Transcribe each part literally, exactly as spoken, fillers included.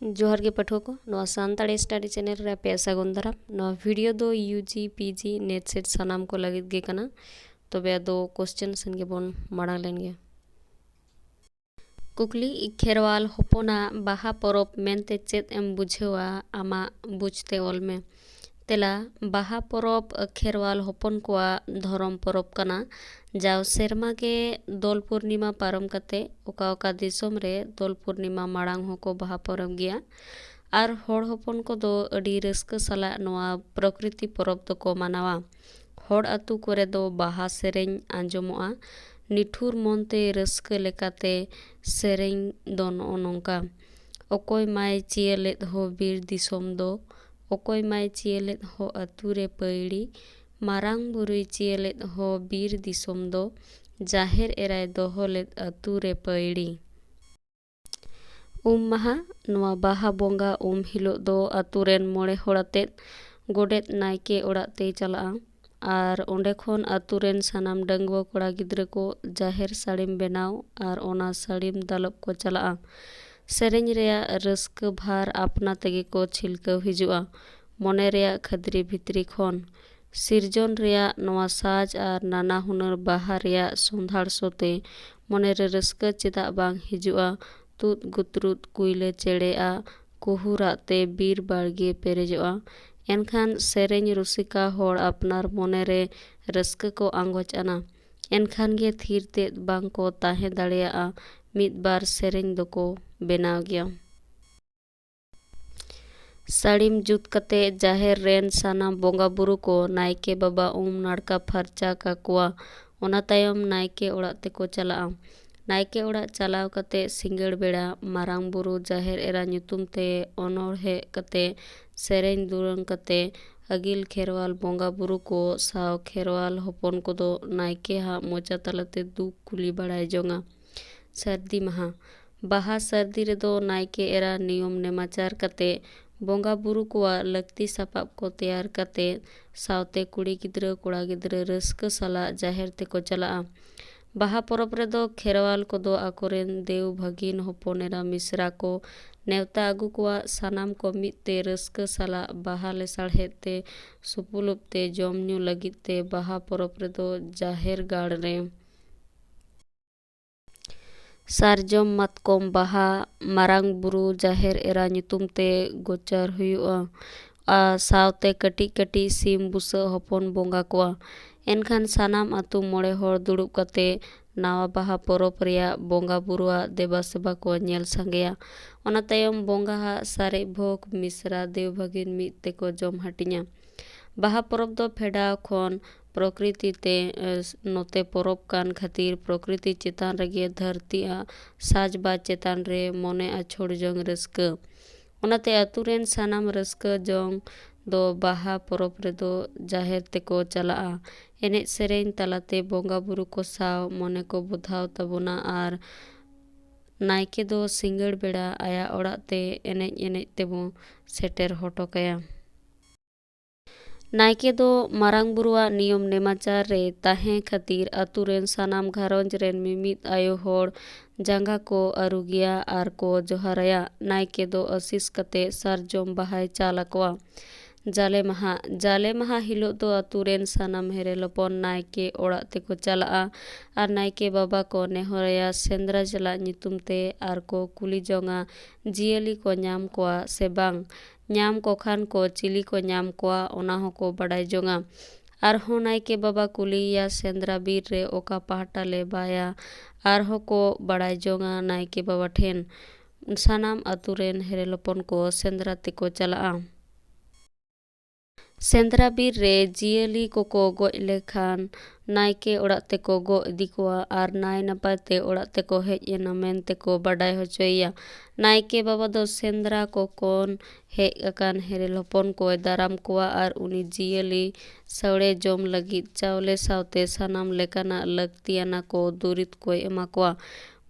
ᱡᱚᱦᱟᱨ ᱜᱮ ᱯᱟᱹᱴᱷᱩᱣᱟᱹ ᱠᱚ, ᱱᱚᱣᱟ ᱥᱟᱱᱛᱟᱲᱤ study channel ᱨᱮ ᱟᱯᱮᱭᱟᱜ ᱥᱟᱹᱜᱩᱱ ᱫᱟᱨᱟᱢ᱾ ᱱᱚᱣᱟ video ᱫᱚ U G, P G, NET, SET ᱥᱟᱱᱟᱢ ᱠᱚ ᱞᱟᱹᱜᱤᱫ ᱜᱮ ᱠᱟᱱᱟ᱾ ᱛᱚᱵᱮ ᱟᱫᱚ question ᱥᱮᱱ ᱜᱮᱵᱚᱱ ᱢᱟᱲᱟᱝ ᱞᱮᱱ ᱜᱮ᱾ ᱠᱩᱠᱞᱤ, ᱠᱷᱮᱨᱣᱟᱞ ᱦᱚᱯᱚᱱᱟᱜ ᱵᱟᱦᱟ ᱯᱚᱨᱚᱵᱽ ᱢᱮᱱᱛᱮ ᱪᱮᱫ ᱮᱢ ᱵᱩᱡᱷᱟᱹᱣᱟ? ᱟᱢᱟᱜ ᱵᱩᱡᱽ ᱛᱮ ᱚᱞ ᱢᱮ᱾ ᱛᱮᱞᱟ, ᱵᱟᱦᱟ ᱯᱚᱨᱚᱵᱽ ᱠᱷᱮᱨᱣᱟᱞ ᱦᱚᱯᱚᱱ ᱠᱚᱣᱟᱜ ᱫᱷᱚᱨᱚᱢ ᱯᱚᱨᱚᱵᱽ ᱠᱟᱱᱟ᱾ ᱡᱟᱣ ᱥᱮᱨᱢᱟ ᱜᱮ ᱫᱳᱞ ᱯᱩᱨᱱᱤᱢᱟ ᱯᱟᱨᱚᱢ ᱠᱟᱛᱮ ᱚᱠᱟ ᱚᱠᱟ ᱫᱤᱥᱚᱢ ᱨᱮ ᱫᱳᱞ ᱯᱩᱨᱱᱤᱢᱟ ᱢᱟᱲᱟᱝ ᱦᱚᱸᱠᱚ ᱵᱟᱦᱟ ᱯᱚᱨᱚᱵᱽ ᱜᱮᱭᱟ᱾ ᱟᱨ ᱦᱚᱲ ᱦᱚᱯᱚᱱ ᱠᱚᱫᱚ ᱟᱹᱰᱤ ᱨᱟᱹᱥᱠᱟᱹ ᱥᱟᱞᱟᱜ ᱱᱚᱣᱟ ᱯᱨᱚᱠᱨᱤᱛᱤ ᱯᱚᱨᱚᱵᱽ ᱫᱚᱠᱚ ᱢᱟᱱᱟᱣᱟ᱾ ᱦᱚᱲ ᱟᱹᱛᱩ ᱠᱚᱨᱮ ᱫᱚ ᱵᱟᱦᱟ ᱥᱮᱨᱮᱧ ᱟᱸᱡᱚᱢᱚᱜᱼᱟ᱾ ᱱᱤᱴᱷᱩᱨ ᱢᱚᱱᱛᱮ ᱨᱟᱹᱥᱠᱟᱹ ᱞᱮᱠᱟᱛᱮ ᱥᱮᱨᱮᱧ ᱫᱚ ᱱᱚᱜᱼᱚ ᱱᱚᱝᱠᱟ: ᱚᱠᱚᱭ ᱢᱟᱭ ᱪᱤᱭᱟᱹᱞᱮᱫ ᱦᱚ ᱵᱤᱨ ᱫᱤᱥᱚᱢ ᱫᱚ, ᱚᱠᱚᱭ ᱢᱟᱭ ᱪᱤᱭᱟᱹᱞᱮᱫ ᱦᱚ ᱟᱹᱛᱩ ᱨᱮ ᱯᱟᱹᱭᱲᱤ, ᱢᱟᱨᱟᱝ ᱵᱩᱨᱩᱭ ᱪᱤᱭᱟᱹᱞᱮᱫ ᱦᱚ ᱵᱤᱨ ᱫᱤᱥᱚᱢ ᱫᱚ, ᱡᱟᱦᱮᱨ ᱮᱨᱟᱭ ᱫᱚᱦᱚ ᱞᱮᱫ ᱟᱹᱛᱩ ᱨᱮ ᱯᱟᱹᱭᱲᱤ᱾ ᱩᱢ ᱢᱟᱦᱟ, ᱱᱚᱣᱟ ᱵᱟᱦᱟ ᱵᱚᱸᱜᱟ ᱩᱢ ᱦᱤᱞᱳᱜ ᱫᱚ ᱟᱹᱛᱩ ᱨᱮᱱ ᱢᱚᱬᱮ ᱦᱚᱲ ᱟᱛᱮᱫ ᱜᱚᱰᱮᱛ ᱱᱟᱭᱠᱮ ᱚᱲᱟᱜ ᱛᱮᱭ ᱪᱟᱞᱟᱜᱼᱟ᱾ ᱟᱨ ᱚᱸᱰᱮ ᱠᱷᱚᱱ ᱟᱹᱛᱩ ᱨᱮᱱ ᱥᱟᱱᱟᱢ ᱰᱟᱺᱜᱩᱣᱟᱹ ᱠᱚᱲᱟ ᱜᱤᱫᱽᱨᱟᱹ ᱠᱚ ᱡᱟᱦᱮᱨ ᱥᱟᱹᱲᱤᱢ ᱵᱮᱱᱟᱣ ᱟᱨ ᱚᱱᱟ ᱥᱟᱹᱲᱤᱢ ᱫᱟᱞᱚᱵ ᱠᱚ ᱪᱟᱞᱟᱜᱼᱟ᱾ ᱥᱮᱨᱮᱧ ᱨᱮᱭᱟᱜ ᱨᱟᱹᱥᱠᱟᱹ ᱵᱷᱟᱨ ᱟᱯᱱᱟ ᱛᱮᱜᱮ ᱠᱚ ᱪᱷᱤᱞᱠᱟᱹᱣ ᱦᱤᱡᱩᱜᱼᱟ ᱢᱚᱱᱮ ᱨᱮᱭᱟᱜ ᱠᱷᱟᱹᱫᱽᱨᱤ ᱵᱷᱤᱛᱨᱤ ᱠᱷᱚᱱ᱾ ᱥᱤᱨᱡᱚᱱ ᱨᱮᱭᱟᱜ ᱱᱚᱣᱟ ᱥᱟᱡᱽ ᱟᱨ ᱱᱟᱱᱟ ᱦᱩᱱᱟᱹᱨ ᱵᱟᱦᱟ ᱨᱮᱭᱟᱜ ᱥᱚᱸᱫᱷᱟᱲ ᱥᱚ ᱛᱮ ᱢᱚᱱᱮ ᱨᱮ ᱨᱟᱹᱥᱠᱟᱹ ᱪᱮᱫᱟᱜ ᱵᱟᱝ ᱦᱤᱡᱩᱜᱼᱟ? ᱛᱩᱫ ᱜᱩᱛᱨᱩᱫ ᱠᱩᱭᱞᱟᱹ ᱪᱮᱬᱮ ᱟᱜ ᱠᱩᱦᱩ ᱨᱟᱜ ᱛᱮ ᱵᱤᱨ ᱵᱟᱲᱜᱮ ᱯᱮᱨᱮᱡᱚᱜᱼᱟ᱾ ᱮᱱᱠᱷᱟᱱ ᱥᱮᱨᱮᱧ ᱨᱩᱥᱤᱠᱟ ᱦᱚᱲ ᱟᱯᱱᱟᱨ ᱢᱚᱱᱮ ᱨᱮ ᱨᱟᱹᱥᱠᱟᱹ ᱠᱚ ᱟᱸᱜᱚᱪ ᱟᱱᱟ᱾ ᱮᱱᱠᱷᱟᱱ ᱜᱮ ᱛᱷᱤᱨ ᱛᱮᱫ ᱵᱟᱝ ᱠᱚ ᱛᱟᱦᱮᱸ ᱫᱟᱲᱮᱭᱟᱜᱼᱟ, ᱢᱤᱫ ᱵᱟᱨ ᱥᱮᱨᱮᱧ ᱫᱚᱠᱚ ᱵᱮᱱᱟᱣ ᱜᱮᱭᱟ᱾ ᱥᱟᱹᱲᱤᱢ ᱡᱩᱛ ᱠᱟᱛᱮ ᱡᱟᱦᱮᱨ ᱨᱮᱱ ᱥᱟᱱᱟᱢ ᱵᱚᱸᱜᱟ ᱵᱩᱨᱩ ᱠᱚ ᱱᱟᱭᱠᱮ ᱵᱟᱵᱟ ᱩᱢ ᱱᱟᱲᱠᱟ ᱯᱷᱟᱨᱪᱟ ᱠᱟᱠᱚᱣᱟ᱾ ᱚᱱᱟ ᱛᱟᱭᱚᱢ ᱱᱟᱭᱠᱮ ᱚᱲᱟᱜ ᱛᱮᱠᱚ ᱪᱟᱞᱟᱜᱼᱟ᱾ ᱱᱟᱭᱠᱮ ᱚᱲᱟᱜ ᱪᱟᱞᱟᱣ ᱠᱟᱛᱮ ᱥᱤᱸᱜᱟᱹᱲ ᱵᱮᱲᱟ ᱢᱟᱨᱟᱝ ᱵᱩᱨᱩ ᱡᱟᱦᱮᱨ ᱮᱨᱟ ᱧᱩᱛᱩᱢ ᱛᱮ ᱚᱱᱚᱬᱦᱮ ᱠᱟᱛᱮ ᱥᱮᱨᱮᱧ ᱫᱩᱨᱟᱹᱝ ᱠᱟᱛᱮ ᱟᱹᱜᱤᱞ ᱠᱷᱮᱨᱣᱟᱞ ᱵᱚᱸᱜᱟ ᱵᱩᱨᱩ ᱠᱚ ᱥᱟᱶ ᱠᱷᱮᱨᱣᱟᱞ ᱦᱚᱯᱚᱱ ᱠᱚᱫᱚ ᱱᱟᱭᱠᱮ ᱦᱟᱜ ᱢᱚᱪᱟ ᱛᱟᱞᱟᱛᱮ ᱫᱩᱠ ᱠᱩᱞᱤ ᱵᱟᱲᱟᱭ ᱡᱚᱝᱟ᱾ ᱥᱟᱹᱨᱫᱤ ᱢᱟᱦᱟ᱾ ᱵᱟᱦᱟ ᱥᱟᱹᱨᱫᱤ ᱨᱮᱫᱚ ᱱᱟᱭᱠᱮ ᱮᱨᱟ ᱱᱤᱭᱚᱢ ᱱᱮᱢᱟᱪᱟᱨ ᱠᱟᱛᱮ ᱵᱚᱸᱜᱟ ᱵᱩᱨᱩ ᱠᱚᱣᱟᱜ ᱞᱟᱹᱠᱛᱤ ᱥᱟᱯᱟᱵ ᱠᱚ ᱛᱮᱭᱟᱨ ᱠᱟᱛᱮ ᱥᱟᱶᱛᱮ ᱠᱩᱲᱤ ᱜᱤᱫᱽᱨᱟᱹ ᱠᱚᱲᱟ ᱜᱤᱫᱽᱨᱟᱹ ᱨᱟᱹᱥᱠᱟᱹ ᱥᱟᱞᱟᱜ ᱡᱟᱦᱮᱨ ᱛᱮᱠᱚ ᱪᱟᱞᱟᱜᱼᱟ᱾ ᱵᱟᱦᱟ ᱯᱚᱨᱚᱵᱽ ᱨᱮᱫᱚ ᱠᱷᱮᱨᱣᱟᱞ ᱠᱚᱫᱚ ᱟᱠᱚᱨᱮᱱ ᱫᱮᱣ ᱵᱷᱟᱹᱜᱤᱱ ᱦᱚᱯᱚᱱ ᱮᱨᱟ ᱢᱤᱥᱨᱟ ᱠᱚ ᱱᱮᱣᱛᱟ ᱟᱹᱜᱩ ᱠᱚᱣᱟ᱾ ᱥᱟᱱᱟᱢ ᱠᱚ ᱢᱤᱫ ᱛᱮ ᱨᱟᱹᱥᱠᱟᱹ ᱥᱟᱞᱟᱜ ᱵᱟᱦᱟ ᱞᱮᱥᱟᱲᱦᱮᱫ ᱛᱮ ᱥᱩᱯᱩᱞᱩᱵ ᱛᱮ ᱡᱚᱢ ᱧᱩ ᱞᱟᱹᱜᱤᱫ ᱛᱮ ᱵᱟᱦᱟ ᱯᱚᱨᱚᱵᱽ ᱨᱮᱫᱚ ᱡᱟᱦᱮᱨ ᱜᱟᱲ ᱨᱮ ᱥᱟᱨᱡᱚᱢ ᱢᱟᱛᱠᱚᱢ ᱵᱟᱦᱟ, ᱢᱟᱨᱟᱝ ᱵᱩᱨᱩ ᱡᱟᱦᱮᱨ ᱮᱨᱟ ᱧᱩᱛᱩᱢ ᱛᱮ ᱜᱚᱪᱟᱨ ᱦᱩᱭᱩᱜᱼᱟ᱾ ᱟᱨ ᱥᱟᱶᱛᱮ ᱠᱟᱹᱴᱤᱡ ᱠᱟᱹᱴᱤᱡ ᱥᱤᱢ ᱵᱩᱥᱟᱹᱜ ᱦᱚᱯᱚᱱ ᱵᱚᱸᱜᱟ ᱠᱚᱣᱟ᱾ ᱮᱱᱠᱷᱟᱱ ᱥᱟᱱᱟᱢ ᱟᱹᱛᱩ ᱢᱚᱬᱮ ᱦᱚᱲ ᱫᱩᱲᱩᱵ ᱠᱟᱛᱮ ᱱᱟᱣᱟ ᱵᱟᱦᱟ ᱯᱚᱨᱚᱵᱽ ᱨᱮᱭᱟᱜ ᱵᱚᱸᱜᱟ ᱵᱩᱨᱩᱣᱟᱜ ᱫᱮᱵᱟ ᱥᱮᱵᱟ ᱠᱚ ᱧᱮᱞ ᱥᱟᱸᱜᱮᱭᱟ᱾ ᱚᱱᱟ ᱛᱟᱭᱚᱢ ᱵᱚᱸᱜᱟ ᱦᱟᱜ ᱥᱟᱨᱮᱡ ᱵᱷᱳᱜᱽ ᱢᱤᱥᱨᱟ ᱫᱮᱣ ᱵᱷᱟᱹᱜᱤᱱ ᱢᱤᱫ ᱛᱮᱠᱚ ᱡᱚᱢ ᱦᱟᱹᱴᱤᱧᱟ᱾ ᱵᱟᱦᱟ ᱯᱚᱨᱚᱵᱽ ᱫᱚ ᱯᱷᱮᱰᱟᱣ ᱠᱷᱚᱱ ᱯᱨᱚᱠᱨᱤᱛᱤ ᱛᱮ, ᱮ, ᱱᱚᱛᱮ ᱯᱚᱨᱚᱵᱽ ᱠᱟᱱ ᱠᱷᱟᱹᱛᱤᱨ ᱯᱨᱚᱠᱨᱤᱛᱤ ᱪᱮᱛᱟᱱ ᱨᱮᱜᱮ ᱫᱷᱟᱹᱨᱛᱤ ᱟᱜ ᱥᱟᱡᱽᱵᱟᱡᱽ ᱪᱮᱛᱟᱱ ᱨᱮ ᱢᱚᱱᱮ ᱟᱪᱷᱚᱲ ᱡᱚᱝ ᱨᱟᱹᱥᱠᱟᱹ᱾ ᱚᱱᱟᱛᱮ ᱟᱹᱛᱩ ᱨᱮᱱ ᱥᱟᱱᱟᱢ ᱨᱟᱹᱥᱠᱟᱹ ᱡᱚᱝ ᱫᱚ ᱵᱟᱦᱟ ᱯᱚᱨᱚᱵᱽ ᱨᱮᱫᱚ ᱡᱟᱦᱮᱨ ᱛᱮᱠᱚ ᱪᱟᱞᱟᱜᱼᱟ᱾ ᱮᱱᱮᱡ ᱥᱮᱨᱮᱧ ᱛᱟᱞᱟᱛᱮ ᱵᱚᱸᱜᱟ ᱵᱩᱨᱩ ᱠᱚ ᱥᱟᱶ ᱢᱚᱱᱮ ᱠᱚ ᱵᱚᱫᱷᱟᱣ ᱛᱟᱵᱚᱱᱟ ᱟᱨ ᱱᱟᱭᱠᱮ ᱫᱚ ᱥᱤᱸᱜᱟᱹᱲ ᱵᱮᱲᱟ ᱟᱭᱟᱜ ᱚᱲᱟᱜ ᱛᱮ ᱮᱱᱮᱡ ᱮᱱᱮᱡ ᱛᱮᱵᱚ ᱥᱮᱴᱮᱨ ᱦᱚᱴᱚ ᱠᱟᱭᱟ᱾ ᱱᱟᱭᱠᱮ ᱫᱚ ᱢᱟᱨᱟᱝ ᱵᱩᱨᱩᱣᱟᱜ ᱱᱤᱭᱚᱢ ᱱᱮᱢᱟᱪᱟᱨ ᱨᱮ ᱛᱟᱦᱮᱸ ᱠᱷᱟᱹᱛᱤᱨ ᱟᱹᱛᱩ ᱨᱮᱱ ᱥᱟᱱᱟᱢ ᱜᱷᱟᱨᱚᱸᱡᱽ ᱨᱮᱱ ᱢᱤᱢᱤᱫ ᱟᱭᱳ ᱦᱚᱲ ᱡᱟᱸᱜᱟ ᱠᱚ ᱟᱹᱨᱩᱜᱮᱭᱟ ᱟᱨ ᱠᱚ ᱡᱚᱦᱟᱨᱟᱭᱟ᱾ ᱱᱟᱭᱠᱮ ᱫᱚ ᱟᱹᱥᱤᱥ ᱠᱟᱛᱮ ᱥᱟᱨᱡᱚᱢ ᱵᱟᱦᱟᱭ ᱪᱟᱞ ᱟᱠᱚᱣᱟ᱾ ᱡᱟᱞᱮ ᱢᱟᱦᱟ᱾ ᱡᱟᱞᱮ ᱢᱟᱦᱟ ᱦᱤᱞᱳᱜ ᱫᱚ ᱟᱹᱛᱩ ᱨᱮᱱ ᱥᱟᱱᱟᱢ ᱦᱮᱨᱮᱞ ᱦᱚᱯᱚᱱ ᱱᱟᱭᱠᱮ ᱚᱲᱟᱜ ᱛᱮᱠᱚ ᱪᱟᱞᱟᱜᱼᱟ ᱟᱨ ᱱᱟᱭᱠᱮ ᱵᱟᱵᱟ ᱠᱚ ᱱᱮᱦᱚᱨᱟᱭᱟ ᱥᱮᱸᱫᱽᱨᱟ ᱪᱟᱞᱟᱜ ᱧᱩᱛᱩᱢ ᱛᱮ ᱟᱨ ᱠᱚ ᱠᱩᱞᱤ ᱡᱚᱝᱟ ᱡᱤᱭᱟᱹᱞᱤ ᱠᱚ ᱧᱟᱢ ᱠᱚᱣᱟ ᱥᱮ ᱵᱟᱝ᱾ ᱧᱟᱢ ᱠᱚ ᱠᱷᱟᱱ ᱠᱚ ᱪᱤᱞᱤ ᱠᱚ ᱧᱟᱢ ᱠᱚᱣᱟ ᱚᱱᱟ ᱦᱚᱸᱠᱚ ᱵᱟᱰᱟᱭ ᱡᱚᱝᱟ᱾ ᱟᱨᱦᱚᱸ ᱱᱟᱭᱠᱮ ᱵᱟᱵᱟ ᱠᱩᱞᱤᱭᱮᱭᱟ ᱥᱮᱸᱫᱽᱨᱟ ᱵᱤᱨ ᱨᱮ ᱚᱠᱟ ᱯᱟᱦᱴᱟ ᱞᱮ ᱵᱟᱭᱟ, ᱟᱨᱦᱚᱸ ᱠᱚ ᱵᱟᱰᱟᱭ ᱡᱚᱝᱟ ᱱᱟᱭᱠᱮ ᱵᱟᱵᱟ ᱴᱷᱮᱱ᱾ ᱥᱟᱱᱟᱢ ᱟᱹᱛᱩ ᱨᱮᱱ ᱦᱮᱨᱮᱞ ᱦᱚᱯᱚᱱ ᱠᱚ ᱥᱮᱸᱫᱽᱨᱟ ᱛᱮᱠᱚ ᱪᱟᱞᱟᱜᱼᱟ᱾ ᱥᱮᱸᱫᱽᱨᱟ ᱵᱤᱨ ᱨᱮ ᱡᱤᱭᱟᱹᱞᱤ ᱠᱚᱠᱚ ᱜᱚᱡ ᱞᱮᱠᱷᱟᱱ ᱱᱟᱭᱠᱮ ᱚᱲᱟᱜ ᱛᱮᱠᱚ ᱜᱚᱜ ᱤᱫᱤ ᱠᱚᱣᱟ ᱟᱨ ᱱᱟᱭ ᱱᱟᱯᱟᱭ ᱛᱮ ᱚᱲᱟᱜ ᱛᱮᱠᱚ ᱦᱮᱡ ᱮᱱᱟ ᱢᱮᱱᱛᱮ ᱠᱚ ᱵᱟᱰᱟᱭ ᱦᱚᱪᱚᱭᱮᱭᱟ᱾ ᱱᱟᱭᱠᱮ ᱵᱟᱵᱟ ᱫᱚ ᱥᱮᱸᱫᱽᱨᱟ ᱠᱚ ᱠᱷᱚᱱ ᱦᱮᱡ ᱟᱠᱟᱱ ᱦᱮᱨᱮᱞ ᱦᱚᱯᱚᱱ ᱠᱚᱭ ᱫᱟᱨᱟᱢ ᱠᱚᱣᱟ ᱟᱨ ᱩᱱᱤ ᱡᱤᱭᱟᱹᱞᱤ ᱥᱟᱹᱣᱲᱮ ᱡᱚᱢ ᱞᱟᱹᱜᱤᱫ ᱪᱟᱣᱞᱮ ᱥᱟᱶᱛᱮ ᱥᱟᱱᱟᱢ ᱞᱮᱠᱟᱱᱟᱜ ᱞᱟᱹᱠᱛᱤᱭᱟᱱᱟ ᱠᱚ ᱫᱩᱨᱤᱵᱽ ᱠᱚᱭ ᱮᱢᱟ ᱠᱚᱣᱟ᱾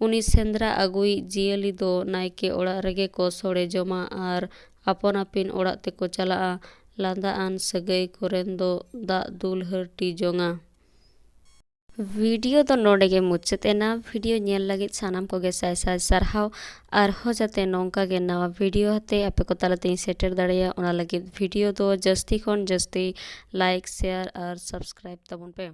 ᱩᱱᱤ ᱥᱮᱸᱫᱽᱨᱟ ᱟᱹᱜᱩᱭᱤᱡ ᱡᱤᱭᱟᱹᱞᱤ ᱫᱚ ᱱᱟᱭᱠᱮ ᱚᱲᱟᱜ ᱨᱮᱜᱮ ᱠᱚ ᱥᱚᱲᱮ ᱡᱚᱢᱟ ᱟᱨ ᱟᱯᱟᱱ ᱟᱹᱯᱤᱱ ᱚᱲᱟᱜ ᱛᱮᱠᱚ ᱪᱟᱞᱟᱜᱼᱟ᱾ ᱞᱟᱸᱫᱟ ᱟᱱ ᱥᱟᱹᱜᱟᱹᱭ ᱠᱚᱨᱮᱱ ᱫᱚ ᱫᱟᱜ ᱫᱩᱞ ᱦᱟᱹᱨᱴᱤ ᱡᱚᱝᱟ᱾ ᱵᱷᱤᱰᱤᱭᱳ ᱫᱚ ᱱᱚᱰᱮ ᱜᱮ ᱢᱩᱪᱟᱹᱫ ᱮᱱᱟ᱾ ᱵᱷᱤᱰᱤᱭᱳ ᱧᱮᱞ ᱞᱟᱹᱜᱤᱫ ᱥᱟᱱᱟᱢ ᱠᱚᱜᱮ ᱥᱟᱭ ᱥᱟᱭ ᱥᱟᱨᱦᱟᱣ᱾ ᱟᱨᱦᱚᱸ ᱡᱟᱛᱮ ᱱᱚᱝᱠᱟ ᱜᱮ ᱱᱟᱣᱟ ᱵᱷᱤᱰᱤᱭᱳ ᱟᱛᱮ ᱟᱯᱮ ᱠᱚ ᱛᱟᱞᱟᱛᱮᱧ ᱥᱮᱴᱮᱨ ᱫᱟᱲᱮᱭᱟᱜ, ᱚᱱᱟ ᱞᱟᱹᱜᱤᱫ ᱵᱷᱤᱰᱤᱭᱳ ᱫᱚ ᱡᱟᱹᱥᱛᱤ ᱠᱷᱚᱱ ᱡᱟᱹᱥᱛᱤ ᱞᱟᱭᱤᱠ, ᱥᱮᱭᱟᱨ ᱟᱨ ᱥᱟᱵᱥᱠᱨᱟᱭᱤᱵ ᱛᱟᱵᱚᱱ ᱯᱮ᱾